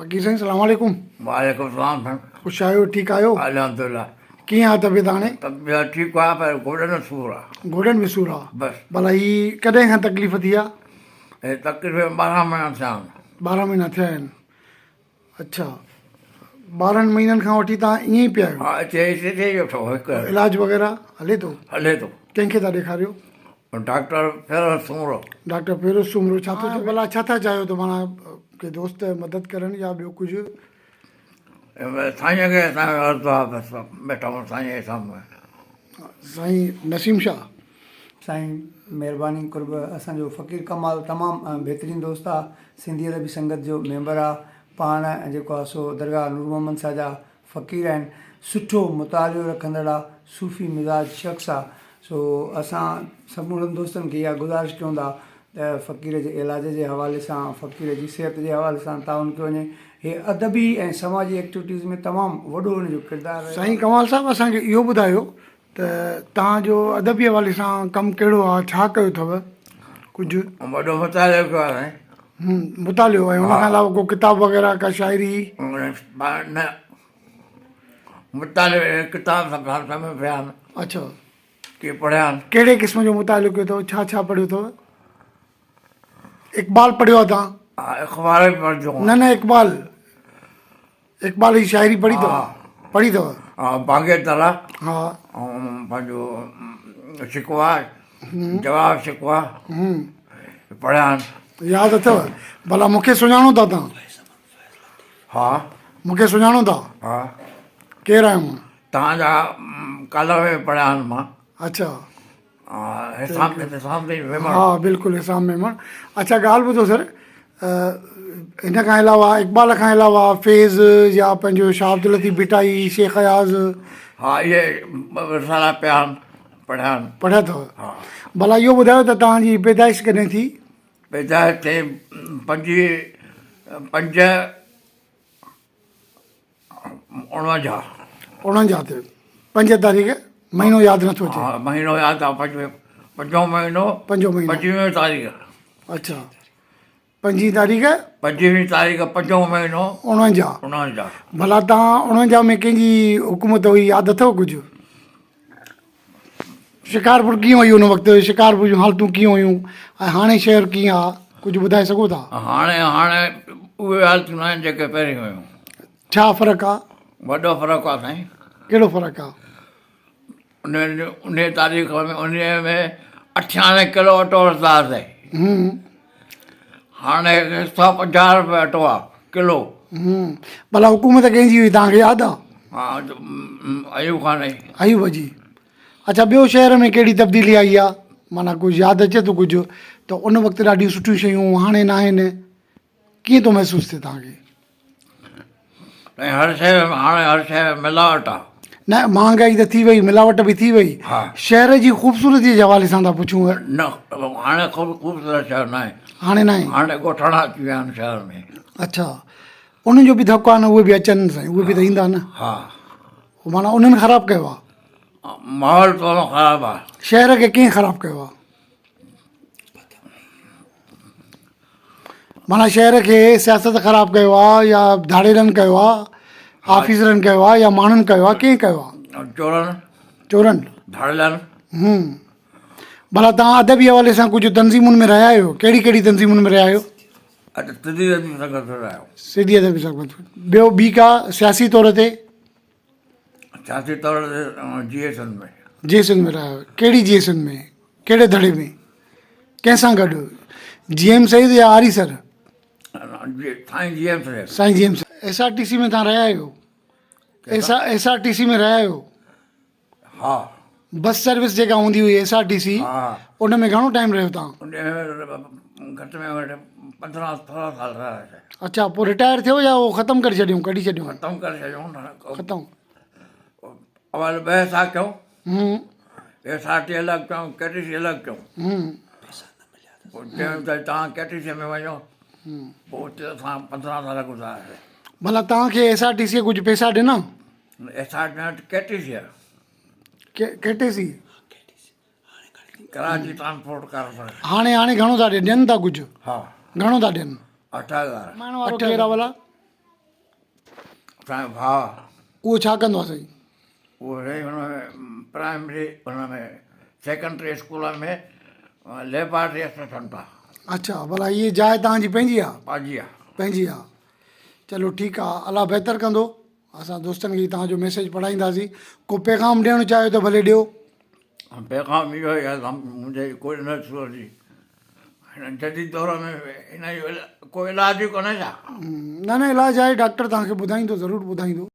فقير سائين سلام عليڪم. وعليڪم السلام سائين. خوش آهيو ٺيڪ آهيو؟ الحمدلله. ڪيئن آ طبيعت هاڻي؟ طبيعت ٺيڪ آ پر گوڏن ۾ سور آ. گوڏن ۾ سور آ. بس. ڀلا هي ڪڏهن کان تڪليف ٿي آ؟ هي تڪليف 12 مهينا ٿيا آهن. 12 مهينا ٿيا آهن. اڇا 12 مهينن کان وٺي توهان ائين ئي پيا آهيو؟ ها اتي اتي ئي ويٺو هڪ. علاج وغيره هلي ٿو؟ هلي ٿو. ڪنهن کي ٿا ڏيکاريو؟ ڊاڪٽر فيروز سومرو. ڊاڪٽر فيروز سومرو ڇا ٿو چوي؟ ڀلا ڇا ٿا چاهيو ته معنيٰ ڪي دوست مدد ڪرن يا ٻيو ڪجهه؟ سائين کي اسان جو عرض آ بس ويٺا آهيون سائين جي سامهون. سائين نسيم شاهه. سائين مهرباني قرب اسان جو فقير ڪمال تمام بهترين دوست آ سنڌي ادبي سنگت جو ميمبر آ پاڻ جيڪو آ سو درگاهه نور محمد شاهه جا فقير آهن سٺو مطالعو رکندڙ آ صوفي مزاج شخص آ سو اسان سمورن دوستن کي اها گذارش ڪيون ٿا ته فقير جي علاج جي حوالي سان فقير جي صحت جي حوالي سان تعاون ڪيو وڃي هي ادبي ۽ سماجي ايڪٽيوٽيز ۾ تمام وڏو هن جو ڪردار رهيو سائين ڪمال صاحب اسان کي اهو ٻڌايو ته توهان جو ادبي حوالي سان ڪم ڪهڙو آ ڇا ڪيو اٿو ڪجهه. وڏو مطالعو ڪيو آ سائين. مطالعو ۽ ان کان علاوه ڪو ڪتاب وغيره ڪا شاعري؟ نه مطالعو ڪتاب سڀ سامهون پيا آهن. اڇا. ڪي پڙهيا آهن. ڪهڙي قسم جو مطالعو ڪيو اٿو ڇا ڇا پڙهيو اٿو؟ اقبال پڙهيو آ توهان؟ ها اخبار به پڙهندو آهيان. نه نه اقبال اقبال جي شاعري پڙهي اٿو؟ پڙهي اٿو؟ ها بانگي ترا. ها. ۽ پنهنجو شڪوه جواب شڪوه پڙهيا آهن. ياد اٿو؟ ڀلا مون کي سڃاڻو ٿا توهان؟ ها. مون کي سڃاڻو ٿا؟ ها. ڪير آهيان مان؟ توهان جا ڪالم به پڙهيا آهن مان. اڇا. حسام حسام الدين ميمڻ. ها بلڪل حسام ميمڻ. اڇا ڳالهه ٻڌو سر ان کان علاوه اقبال کان علاوه فيض يا پنهنجو شاهه عبداللطيف ڀٽائي شيخ اياز. ها اهي رسالا پيا آهن پڙهيا آهن. پڙهيا اٿو. ها. ڀلا اهو ٻڌايو ته توهان جي پيدائش ڪڏهن ٿي؟ پيدائش ٿي پنجويهه پنج 49. 49 تي 5 تاريخ مهينو ياد نٿو اچي. ها مهينو ياد آ پنجون مهينو پنجون مهينو 25 تاريخ. اڇا پنجين تاريخ پنجويهين تاريخ پنجون مهينو 49. 49. ڀلا تان 49 ۾ ڪنهن جي حڪومت هئي ياد اٿو ڪجهه؟ شڪارپور ڪيئن هئي ان وقت شڪارپور جون حالتون ڪيئن هيون ۽ هاڻي شهر ڪيئن آ ڪجهه ٻڌائي سگهو ٿا؟ هاڻي هاڻي اهي حالتون ناهن جيڪي پهرين هيون. ڇا فرق آ؟ وڏو فرق آ سائين. ڪهڙو فرق آ؟ انهي تاريخ ۾ انهي ۾ اٺياڻي ڪلو اٽو وٺندا هئاسين. هاڻي 150 روپيه اٽو آ ڪلو. ڀلا حڪومت ڪنهن جي هئي توهان کي ياد آ؟ ها ايوب خان جي. ايوب جي. اڇا ٻيو شهر ۾ ڪهڙي تبديلي آئي آ معنيٰ ڪجهه ياد اچي ٿو ڪجهه ته ان وقت ڏاڍيون سٺيون شيون هاڻي ناهن ڪيئن ٿو محسوس ٿئي توهان کي؟ سائين هر شيء هاڻي هر شيء ۾ ملاوٽ آ. نه مهانگائي ته ٿي وئي ملاوٽ به ٿي وئي شهر جي خوبصورتي جي حوالي سان ٿا پڇون. نه هاڻي خوبصورت شهر ناهي. هاڻي ناهي. هاڻي ڳوٺاڻا اچي ويا آهن شهر ۾. اڇا انهن جو به ڌڪ آ نه اهي به اچن سائين اهي به ته ايندا نه. ها. معنيٰ انهن خراب ڪيو آ. ماحول ٿورو خراب آ. شهر کي ڪنهن خراب ڪيو آ؟ معنيٰ شهر کي سياست خراب ڪيو آ يا ڌاڙيلن ڪيو آ آفيسرن ڪيو آ يا ماڻهن ڪيو آ ڪنهن ڪيو آ؟ چورن. چورن. ڌاڙيلن. ڀلا توهان ادبي حوالي سان ڪجهه تنظيمن ۾ رهيا آهيو ڪهڙي ڪهڙي تنظيمن ۾ رهيا آهيو؟ سنڌي ادبي سنگت ۾ رهيا آهيون. سنڌي ادبي سنگت ٻيو ٻي ڪا سياسي طور تي؟ سياسي طور تي جي اي سنڌ ۾. جي اي سنڌ ۾ رهيا آهيو ڪهڙي جي اي سنڌ ۾ ڪهڙي ڌڙي ۾ ڪنهن سان گڏ جي ايم سيد يا آريسر؟ سائين جي ايم سيد. سائين جي M Syed. S R T C ۾ تهان رهيا آهيو؟ ايس آر ٽي سي ۾ رهيا آهيو؟ ها. بس سروس جيڪا هوندي هئي ايس آر ٽي سي ان ۾ گهڻو ٽائيم رهيو تهان؟ ان ۾ گهٽ ۾ گهٽ 15 16 سال رهياسين. اڇا پوء رٽائر ٿيو يا اهو ختم ڪري ڇڏيون ڪڍي ڇڏيون؟ ختم ڪري ڇڏيون. ختم. اول ٻه حصا ڪيون. ايس آر ٽي الڳ ڪيون ڪي ٽي سي الڳ ڪيون. پوء چيون ته توهان ڪي ٽي سي ۾ وڃو. پوء اتي اسان 15 سال گذارياسين. ڀلا توهان کي ايس آر ٽي سي ڪجهه پئسا ڏنا؟ ايس آر ٽي نه K T C. K T C. Karachi transport corporation. هاڻي هاڻي گهڻو ٿا ڏين؟ ڏين ٿا ڪجهه؟ ها. گهڻو ٿا ڏين؟ 8000. ماڻهو وارو ڪير آ ڀلا؟ اسان جو ڀاء. اهو ڇا ڪندو آهي سائين؟ اهو سائين هن ۾ پرائمري هن ۾ سيڪنڊري اسڪول ۾ ليبارٽري اسسٽنٽ آ. اڇا ڀلا هيء جاء توهان جي پنهنجي آ؟ پنهنجي آ. پنهنجي آ. چلو ٺيڪ آ الله بهتر ڪندو اسان دوستن کي توهان جو ميسيج پڙهائينداسين ڪو پيغام ڏيڻ چاهيو ته ڀلي ڏيو. پيغام اهو ئي آهي ته منهنجي ڪوئي نه سڌرجي هن جديد دور ۾ هن جو ڪو علاج ئي ڪونهي ڇا؟ نه نه علاج آهي ڊاڪٽر توهان کي ٻڌائيندو ضرور ٻڌائيندو.